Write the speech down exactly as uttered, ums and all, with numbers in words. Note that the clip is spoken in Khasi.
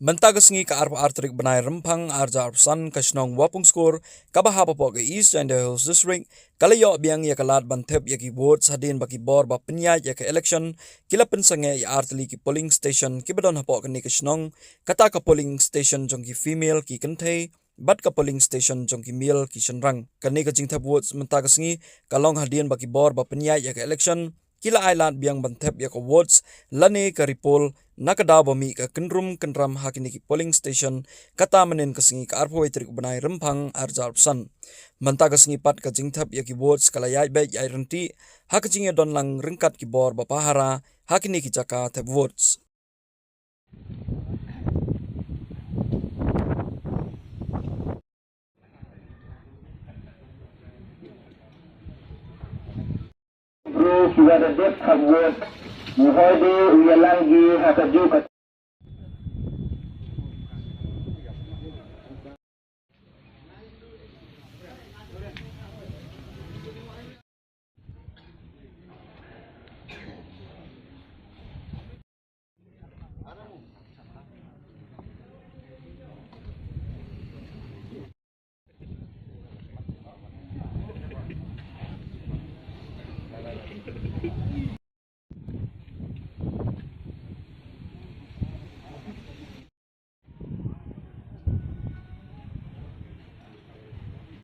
Mynta ka sngi ka arphew ar tarik bnai Rymphang arhajar arphew san, ka shnong Wapungskur kaba hap hapoh ka East Jaintia Hills District ka la ïoh biang ïa ka lad ban thep ïa ki votes hadien ba ki bor ba pynïaid ïa ka election ki la pynsangeh ïa artylli ki polling station kiba don hapoh kane ka shnong, kata ka polling station jong ki female ki kynthei bad ka polling station jong ki male ki shynrang. Kane ka jingthep votes mynta ka sngi ka long hadien ba ki bor ba pynïaid ïa ka election ki la ai lad biang ban thep ïa ka votes lane ka repoll na ka daw ba mih ka kynrum kynram ha kine ki polling station, kata mynhynnin ka sngi ka arphew wei tarik u bnai Rymphang arhajar arphew san. Mynta ka sngi pat ka jingthep ïa ki votes ka la ïaid beit ïaid ryntih ha ka jingïadon lang ryngkat ki bor ba pahara ha kine ki jaka thep votes. Bru ki wa da dep thep vote, ngi hoi de u ïalang ki ha ka juk ka